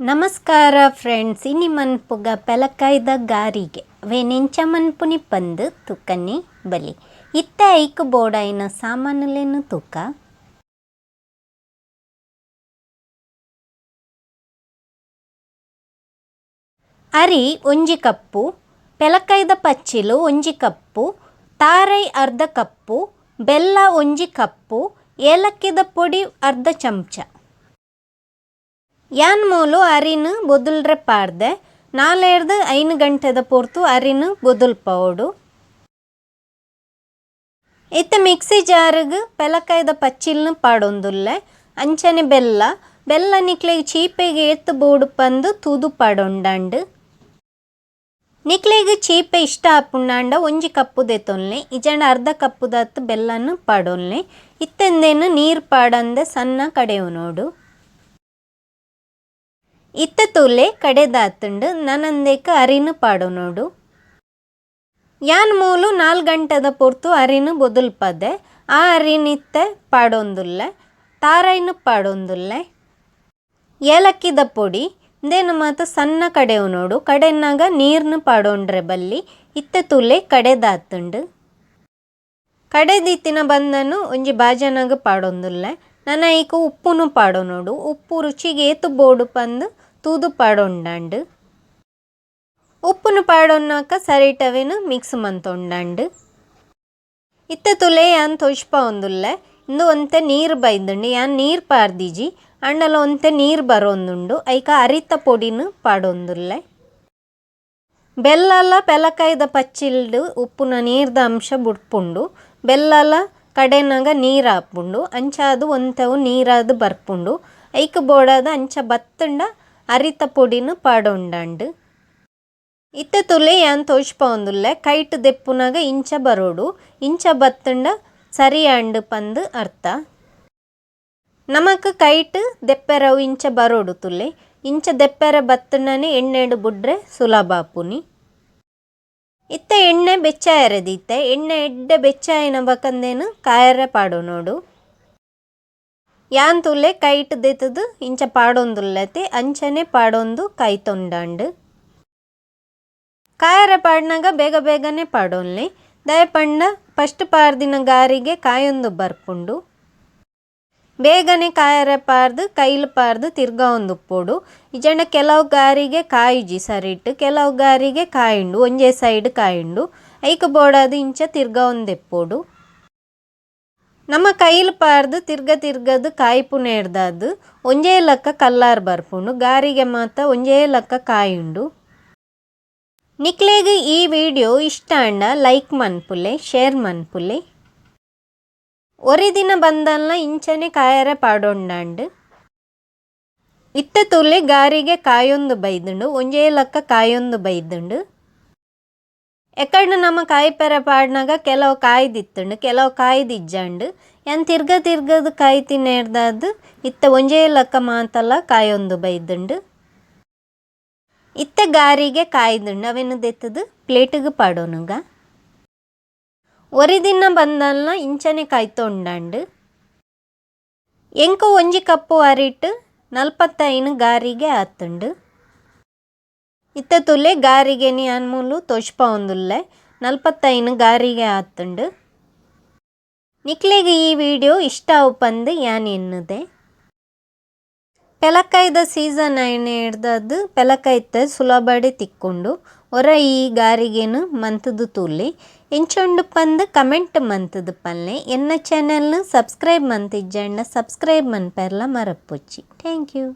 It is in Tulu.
ನಮಸ್ಕಾರ ಫ್ರೆಂಡ್ಸ್, ಇನಿ ಮನ್ಪುಗ ಪೆಲಕಾಯ್ದ ಗಾರಿಗೆ ವೇನೆಂಚ ಮನ್ಪುನಿ ಪಂದ್ ತುಕನೆ ಬಲಿ. ಇತ್ತೆ ಐಕ್ ಬೋಡಾಯಿನ ಸಾಮಾನುಲೆನ್ ತೂಕ. ಅರಿ 1 ಕಪ್ಪು, ಪೆಲಕಾಯ್ದ ಪಚ್ಚಿಲು 1 ಕಪ್ಪು, ತಾರೈ ಅರ್ಧ ಕಪ್ಪು, ಬೆಲ್ಲ 1 ಕಪ್ಪು, ಏಲಕ್ಕಿದ ಪೊಡಿ ಅರ್ಧ ಚಮಚ. ಯಾನ್ ಮೂಲು ಅರಿನ್ ಬೊದುಲ್ರೆ ಪಾಡ್ದೆ 4 5 ಗಂಟೆದ ಪೊರ್ತು ಅರಿನ್ ಬೊದುಲ್ಪವೊಡು. ಇತ್ತೆ ಮಿಕ್ಸಿ ಜಾರುಗು ಪೆಲಕಾಯ್ದ ಪಚ್ಚಿಲ್ನು ಪಾಡೊಂದುಲ್ಲೆ, ಅಂಚನೆ ಬೆಲ್ಲ ಬೆಲ್ಲ ನಿಕ್ಲೆಗ್ ಚೀಪೆಗೆ ಏತ್ ಬೋಡು ಪಂದು ತೂದು ಪಾಡೊಂಡಾಂಡು. ನಿಕ್ಲೆಗ್ ಚೀಪೆ ಇಷ್ಟ ಆಪುಂಡಾಂಡ 1 ಕಪ್ಪು ದೆತೊನ್ಲೆ, ಇಜಂಡ ಅರ್ಧ ಕಪ್ಪುದಾತ್ ಬೆಲ್ಲನು ಪಾಡೊನ್ಲೆ. ಇತ್ತೆಂದೇನು ನೀರು ಪಾಡಂದೆ ಸಣ್ಣ ಕಡೆಯೊನೋಡು. ಇತ್ತೆ ತೂಲೆ ಕಡೆದಾತುಂಡು ನನಂದೇಕ ಅರಿನು ಪಾಡೊನೋಡು. ಯಾನ್ ಮೂಲು 4 ಗಂಟೆದ ಪೊರ್ತು ಅರಿನು ಬೊದುಲ್ಪದೆ, ಆ ಅರಿನ್ ಇತ್ತೆ ಪಾಡೊಂದುಲ್ಲೆ, ತಾರೈನು ಪಾಡೊಂದುಲ್ಲೆ. ಏಲಕ್ಕಿದ ಪೊಡಿ ಇಂದೇನು ಮಾತ ಸಣ್ಣ ಕಡೆಯೊನೋಡು, ಕಡೆನಾಗ ನೀರ್ನು ಪಾಡೊಂಡ್ರೆ ಬಲ್ಲಿ. ಇತ್ತೆ ತೂಲೆ ಕಡೆದಾತುಂಡು. ಕಡೆದಿತ್ತಿನ ಬಂದನು ಒಂಜಿ ಬಾಜನಗ ಪಾಡೊಂದುಲ್ಲೆ. ನನ ಐಕ್ ಉಪ್ಪುನು ಪಾಡೊನೋಡು, ಉಪ್ಪು ರುಚಿಗೆ ಏತು ಬೋಡು ಪಂದು ತೂದು ಪಾಡೊಂಡಾಂಡು. ಉಪ್ಪುನು ಪಾಡೊನ್ನಾಕ ಸರಿಟವೇನು ಮಿಕ್ಸ್ ಮಂತೊಂಡಾಂಡು. ಇತ್ತೆ ತುಲೆ ಯಾನ್ ತೋಜ್ಪಾವೊಂದುಲ್ಲೆ. ಇಂದು ಒಂತೆ ನೀರು ಬೈದುಂಡು, ಯಾನ್ ನೀರು ಪಾರ್ದಿಜಿ, ಅಂಡಲ ಒಂತೆ ನೀರು ಬರೋಂದುಂಡು. ಐಕ ಅರಿತ ಪೊಡಿನು ಪಾಡೊಂದುಲ್ಲೆ. ಬೆಲ್ಲಲ ಪೆಲಕಾಯ್ದ ಪಚ್ಚಿಲ್ಡು ಉಪ್ಪುನ ನೀರ್ದ ಅಂಶ ಬುಡ್ಪುಂಡು. ಬೆಲ್ಲಲ ಕಡೆನಾಗ ನೀರು ಆಪುಂಡು, ಅಂಚಾದು ಒಂತೆವು ನೀರಾದು ಬರ್ಪುಂಡು. ಐಕ್ ಬೋಡಾದ ಅಂಚ ಬತ್ತುಂಡ ಅರಿತ ಪೊಡಿನು ಪಾಡೊಂಡಾಂಡು. ಇತ್ತೆ ತುಲೆ ಯಾನ್ ತೋಜ್ಪಾವೊಂದುಲ್ಲೆ. ಕೈಟ್ ದೆಪ್ಪುನಾಗ ಇಂಚ ಬರೋಡು, ಇಂಚ ಬತ್ತುಂಡ ಸರಿಯಾಂಡು ಪಂದು ಅರ್ಥ. ನಮಕ್ ಕೈಟ್ ದೆಪ್ಪೆರವು ಇಂಚ ಬರೋಡು ತುಲೆ. ಇಂಚ ದೆಪ್ಪೆರ ಬತ್ತುಂಡನೆ ಎಣ್ಣೆಡು ಬುಡ್ರೆ ಸುಲಭ ಆಪುನಿ. ಇತ್ತೆ ಎಣ್ಣೆ ಬೆಚ್ಚಾಯರದಿತ್ತೆ, ಎಣ್ಣೆ ಎಡ್ಡೆ ಬೆಚ್ಚಾಯಿನ ಬಕಂದೇನು ಕಾಯರೆ ಪಾಡೊನೋಡು. ಯಾನ್ ತುಲೆ ಕೈಟ್ ದೆತ್ತದು ಇಂಚ ಪಾಡೊಂದುಲ್ಲತೆ, ಅಂಚನೆ ಪಾಡೊಂದು ಕಾಯ್ತೊಂಡಾಂಡು. ಕಾಯರೆ ಪಾಡ್ನಾಗ ಬೇಗ ಬೇಗನೆ ಪಾಡೊನ್ಲೆ, ದಯಪಂಡ ಫಸ್ಟ್ ಪಾರ್ದಿನ ಗಾರಿಗೆ ಕಾಯೊಂದು ಬರ್ಪುಂಡು. ಬೇಗನೆ ಕಾಯರೆ ಪಾರ್ದು ಕೈಲು ಪಾರ್ದು ತಿರ್ಗಾವೊಂದುಪ್ಪೊಡು. ಇಜಂಡ ಕೆಲವು ಗಾರಿಗೆ ಕಾಯುಜಿ ಸರಿಟ್, ಕೆಲವು ಗಾರಿಗೆ ಕಾಯುಂಡು ಒಂಜೇ ಸೈಡ್ ಕಾಯುಂಡು. ಐಕ್ ಬೋಡಾದು ಇಂಚ ತಿರ್ಗಾವೊಂದೆಪ್ಪೊಡು. ನಮ್ಮ ಕೈಲು ಪಾರ್ದು ತಿರ್ಗ ತಿರ್ಗದು ಕಾಯ್ಪುನೇರ್ದಾದು ಒಂಜೇ ಲಕ್ಕ ಕಲ್ಲಾರ್ ಬರ್ಪುಂಡು, ಗಾರಿಗೆ ಮಾತ ಒಂಜೇ ಲಕ್ಕ ಕಾಯುಂಡು. ನಿಕ್ಲೆಗ್ ಈ ವಿಡಿಯೋ ಇಷ್ಟ ಆಂಡ ಲೈಕ್ ಮನ್ಪುಲೆ, ಶೇರ್ ಮನ್ಪುಲೆ. ಒರಿ ದಿನ ಬಂದಲ್ಲ ಇಂಚನೆ ಕಾಯರೆ ಪಾಡೊಂಡಾಂಡು. ಇತ್ತೆ ತುಲೆ ಗಾರಿಗೆ ಕಾಯೊಂದು ಬೈದುಂಡು, ಒಂಜೇ ಲಕ್ಕ ಕಾಯೊಂದು ಬೈದುಂಡು. ಎಕಡ್ ನಮ್ಮ ಕಾಯಿಪೆರೆ ಪಾಡ್ನಾಗ ಕೆಲವು ಕಾಯ್ದಿತ್ತುಂಡು, ಕೆಲವು ಕಾಯ್ದಿಜ್ಜಾಂಡು. ಯಾನ್ ತಿರ್ಗ ತಿರ್ಗದು ಕಾಯ್ತಿನೇರ್ದಾದು ಇತ್ತೆ ಒಂಜೇ ಲಕ್ಕ ಮಾತಲ ಕಾಯೊಂದು ಬೈದುಂಡು. ಇತ್ತೆ ಗಾರಿಗೆ ಕಾಯ್ದುಂಡು, ಅವೇನು ದೆತ್ತದು ಪ್ಲೇಟಿಗೆ ಪಾಡೊನುಗ. ಒರಿ ದಿನ ಬಂದಲ್ಲ ಇಂಚನೆ ಕಾಯ್ತೊಂಡಾಂಡು. ಎಂಕು 1 ಕಪ್ಪು ಅರಿಟ್ 45 ಗಾರಿಗೆ ಆತುಂಡು. ಇತ್ತೆ ತುಲೆ ಗಾರಿಗೆ ಯಾನ್ ಮೂಲು ತೋಜ್ಪಾವೊಂದುಲ್ಲೆ, 45 ಗಾರಿಗೆ ಆತುಂಡು. ನಿಕ್ಲೆಗ್ ಈ ವಿಡಿಯೋ ಇಷ್ಟ ಆವು ಪಂದು ಯಾನ್ ಎನ್ನುದೆ. ಪೆಲಕಾಯ್ದ ಸೀಸನ್ ಆಯ್ನ ಪೆಲಕಾಯ್ತ ಸುಲಭಡೆ ತಿಕ್ಕೊಂಡು ಒರ ಈ ಗಾರಿಗೆನು ಮಂತುದು ತೂಲೆ. ಎಂಚೊಂಡು ಪಂದು ಕಮೆಂಟ್ ಮಂತುದು ಪಲ್ಲೆ. ಎನ್ನ ಚಾನೆಲ್ನು ಸಬ್ಸ್ಕ್ರೈಬ್ ಮಂತಿಜ್ಜಂಡ ಸಬ್ಸ್ಕ್ರೈಬ್ ಮನ್ಪೆರ್ಲ ಮರಪೊಚ್ಚಿ. Thank you.